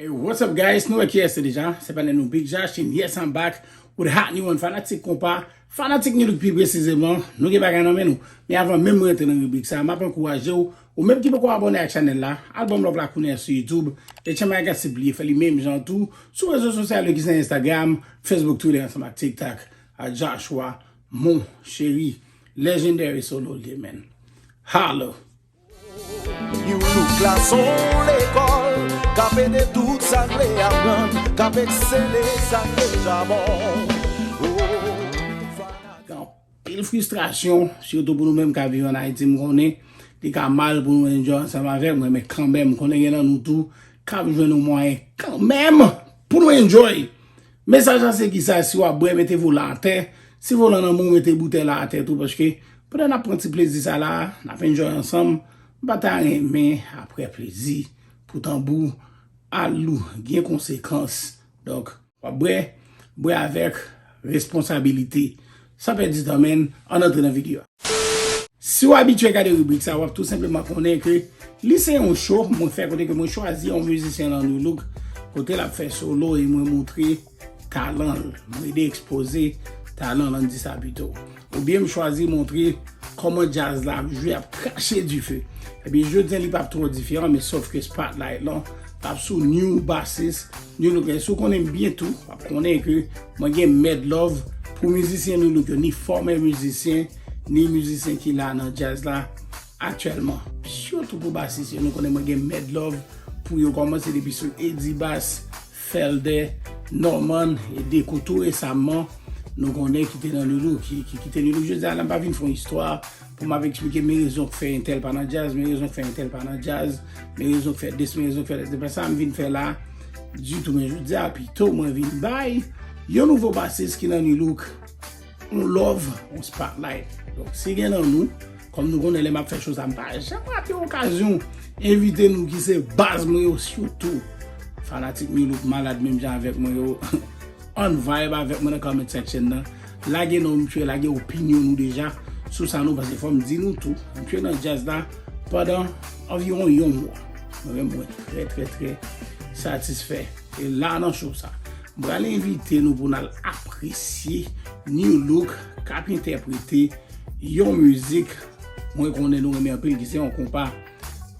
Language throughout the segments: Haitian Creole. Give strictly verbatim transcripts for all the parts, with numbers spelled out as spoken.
Hey, what's up, guys? Nou wè kiyès se deja. Se pa nou, Big Josh, and yes, I'm back with a hot new one. Fanatik konpa, fanatik New Look pi presizeman, nou gen bagay nan men nou. Men avan menm mwen rantre nan ribrik sa, m ap ankouraje w, ou menm ki poko abòne ak chanèl la, al ban m love la kounye a sou YouTube, e chanm la ka sipliye fè li menm jan tou sou rezo sosyal yo ki se Instagram, Facebook, Twitter ansanm ak TikTok, a Joshua, mon chéri, legendary solo l ye, man. Holla! New Look la se yon lekòl k ap ede tout sa k vle aprann, k ap eksele sa k deja bon. Gen anpil fristrasyon, sitou pou nou menm k ap viv ann Ayiti, m konnen li ka mal pou nou enjoy ansanm avè m, men kanmenm, m konnen gen nan nou tou k ap jwenn yon mwayen kanmenm pou nou enjoy. Mesaj la se kisa? Si w ap bwè, mete volan atè. Si volan nan men w, mete boutèy la atè tou, paske pandan n ap pran ti plezi sa la, n ap enjoy ansanm, m pa ta renmen, apre plezi, pou tanbou al lou, gen konsekans. Donk, w ap bwè, bwè avèk responsabilite. San pèdi tan, men, ann antre nan videyo a. Si w abitye gade ribrik sa, w ap tou senpleman konnen ke li se yon show mwen fè kote ke mwen chwazi yon mizisyen nan New Look, kote l ap fè solo e mwen montre talan l. Mwen ede ekspoze talan l, ann di sa pito. Oubyen m chwazi montre kòman djaz la ap jwe, ap krache dife. Ebyen, jodi a, li p ap twò diferan, men sòf ke spotlight lan p ap sou new basis, New Look. Si w konnen m byen tou, w ap konnen ke mwen gen mad love pou mizisyen New Look yo, ni fòmè mizisyen, ni mizisyen ki la nan djaz la aktyèlman. Sitou pou basis yo, nou konnen mwen gen mad love pou yo, kòmanse depi sou Eddy Bass, Felder, Norman, e Deco tou resaman, nou konnen ki te nan New Look, ki, ki kite New Look. Jodi a la, m pa vin fè yon istwa pou m ap eksplike men rezon k fè entèl pa nan djaz, men rezon k fè entèl pa nan djaz, men rezon k fè dis, men rezon k fè dat. Se pa sa m vin fè la ditou, men jodi a pito mwen vin bay yon nouvo basis ki nan New Look yon love, yon spotlight. Donk, si gen nan nou, kòm nou konnen lè m ap fè show sa, m pa janm rate okazyon envite nou ki se baz mwen yo, sitou fanatik New Look malad menm jan avèk mwen yo. Ann vibe avèk mwen nan comment section nan. Lage non m, lage opinyon nou deja sou sa nou panse. Fò m di nou tou, m nan djaz la pandan anviwon yon mwa. Mwen menm, mwen trè, trè, trè satisfè. E la nan show sa, m pral envite nou pou n al apresye New Look k ap entèprete yon mizik mwen konnen nou renmen anpil, ki se yon konpa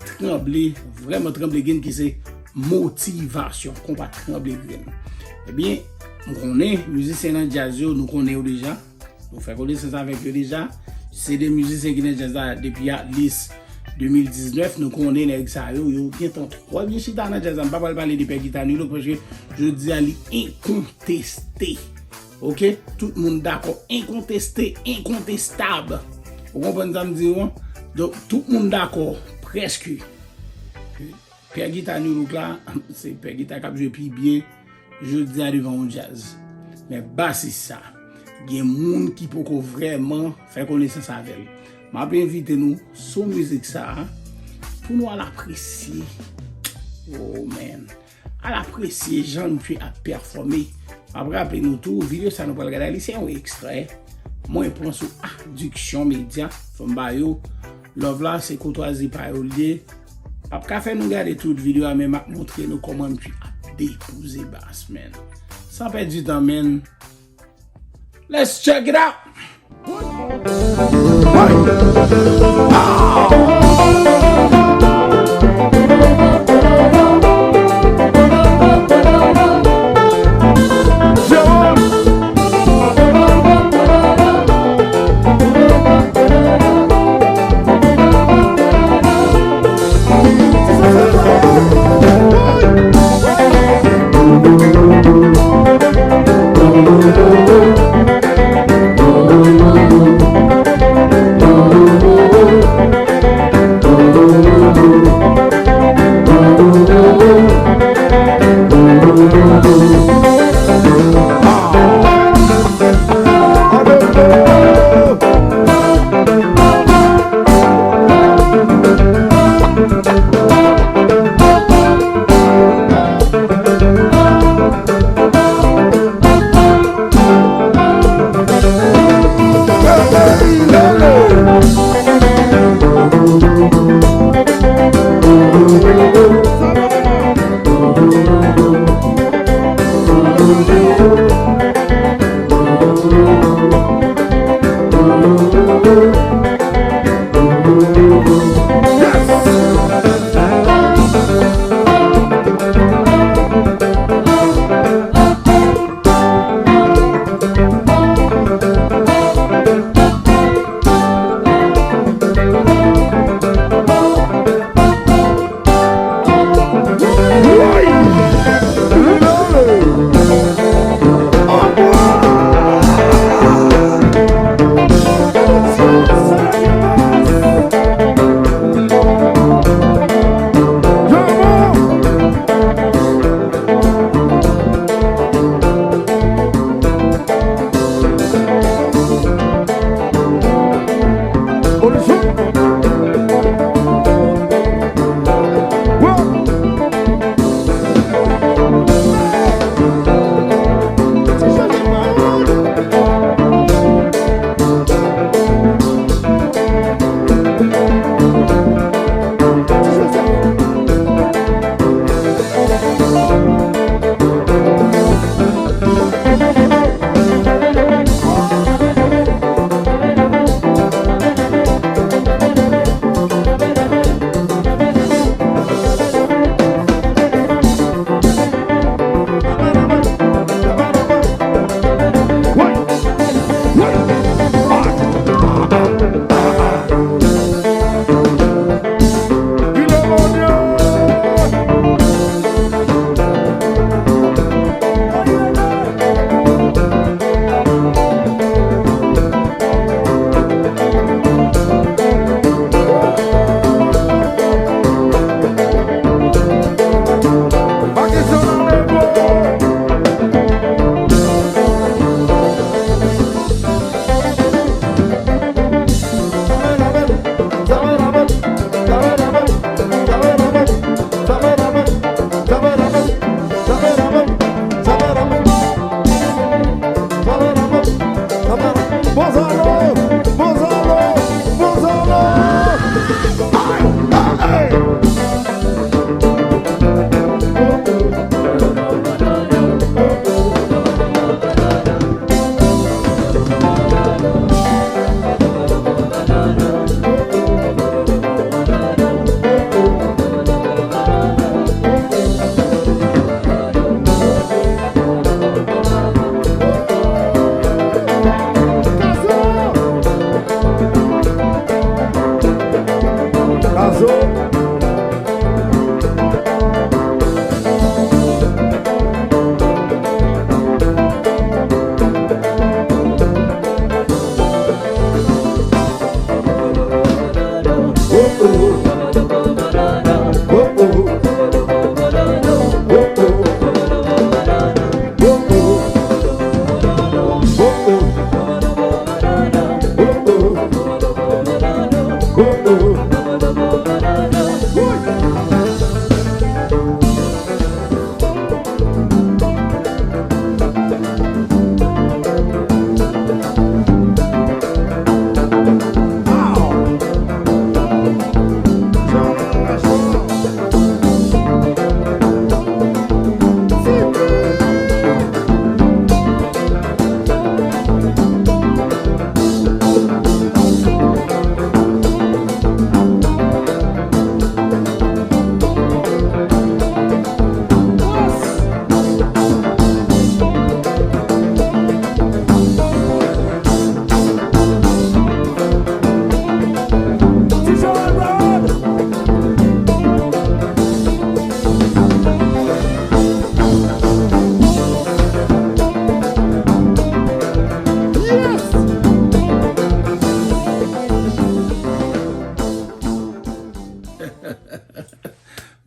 tranble, vrèman tranble grenn, ki se Motivasyon, konpa tranble grenn. Ebyen, m konnen mizisyen nan djaz yo, nou konnen yo deja. Nou fè konesans avèk yo deja. Se de mizisyen ki nan djaz la depi at least de mil diznèf. Nou konnen nèg sa yo, yo gentan twò byen chita nan djaz la. M pa pral pale de Pè Gita New Look, paske jodi a li enkonteste. Oke? Tout moun dakò. Enkonteste, enkontestab. Ou konprann sa m di w an? Donk, tout moun dakò, prèske. Pè Gita New Look la, se Pè Gita k ap jwe pi byen jodi a devan yon djaz. Men basis sa, gen moun ki poko vrèman fè konesans avè l. M ap envite nou sou mizik sa a pou nou al apresye. Oh man. Al apresye jan misye ap pèfòme. M ap raple nou tou, videyo sa nou pral gade a, li se yon ekstrè mwen pran sou Addiction Media. Fò m ba yo love la, se koutwazi pa yo l ye. M p ap ka fè nou gade tout videyo a, men m ap montre nou kòman misye ap depouze bas, man. San pèdi tan, man. Let's check it out!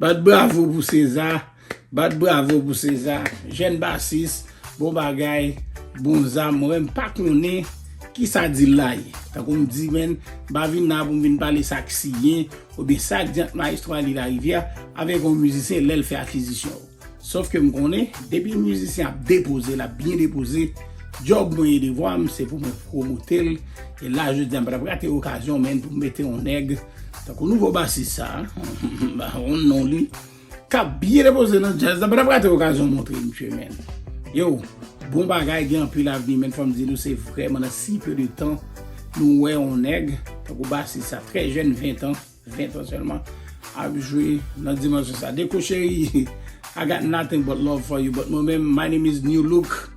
Bat bravo pou Seza. Bat bravo pou Seza. Jèn basis, bon bagay, bon zam. Mwen menm pa konnen kisa di l la ye. Tankou m di, menn, m pa vin la pou m vin pale sa k siyen oubyen sa k di ant Maestro Ali Larivière avèk yon mizisyen lè l fè akizisyon yo. Sòf ke m konnen, depi mizisyen ap depoze, l ap byen depoze, djòb mwen e devwa m, se pou mwen pwomote l. E la, jodi a, m pa t ap rate okazyon, menn, pou m mete yon nèg tankou nouvo basis sa, yon non li, k ap byen depoze nan djaz la, m pa t ap rate okazyon montre misye, menn. Yo, bon bagay, gen anpil avni, menn, fò m di nou, se vrèman nan si peu de tan nou wè yon nèg tankou basis sa, trè jèn, ven tan, ven tan sèlman, ap jwe nan dimansyon sa. Deko cheri, I got nothing but love for you. But mwen menm, my name is New Look.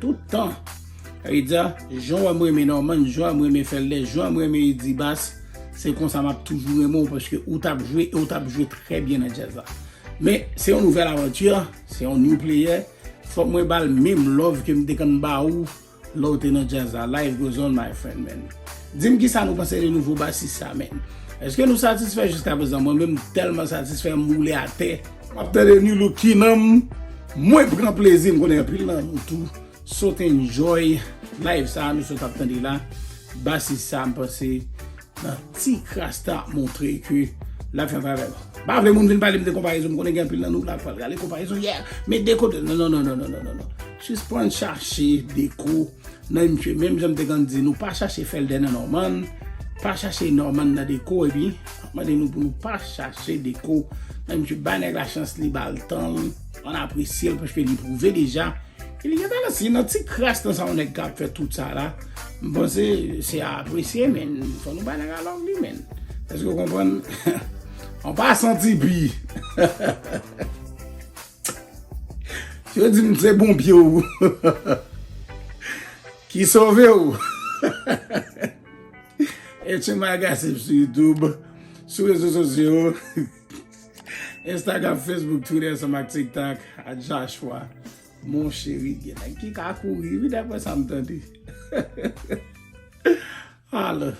Tout tan. Sa vle di, jan w wè m renmen Norman, jan w wè m renmen Felder, jan w wè m renmen Eddy Bass, se konsa m ap toujou renmen w paske ou t ap jwe e ou t ap jwe trè byen nan djaz la. Men, se yon nouvèl avanti, se yon new player. Fòk mwen ba l menm love ke m te konn ba ou lè w te nan djaz la. Life goes on, my friend, man. Di m kisa nou panse de nouvo basis sa, man. Èske nou satisfè jiska prezan? Mwen menm, m tèlman satisfè, m woule atè. M ap tande New Look ki nan m, mwen pran plezi, m konnen anpil nan nou tou sot enjoy live sa a nou sot ap tande la. Basis sa, m panse, nan ti kras ta ap montre ke l ap fè yon travay. M pa vle moun vin pale m de konparezon, m konnen gen anpil nan nou la k pral rale konparezon, yeah, men Deko de, non, non, non. Sispann chache Deko nan misye, menm jan m te konn di nou pa chache Felder nan Norman, pa chache Norman nan Deko, epi m ap mande nou pou nou pa chache Deko nan misye, bay nèg la chans li, ba l tan l, ann apresye l paske li pwouve deja ke li gen talan. Si nan ti kras nan sa yon nèg ka fè tout sa la, m panse se a apresye, men fò nou bay nèg la love li, men. Èske w konprann? An pasan, Tipi. Si yo di m se bon pye w ki sove w. H M I Gossip sou YouTube, sou rezo sosyo, Instagram, Facebook, Twitter, ansanm ak TikTok, a Joshua. Mon cheri, gen nèg ki ka kouri, wi, daprè sa m tande. Alò.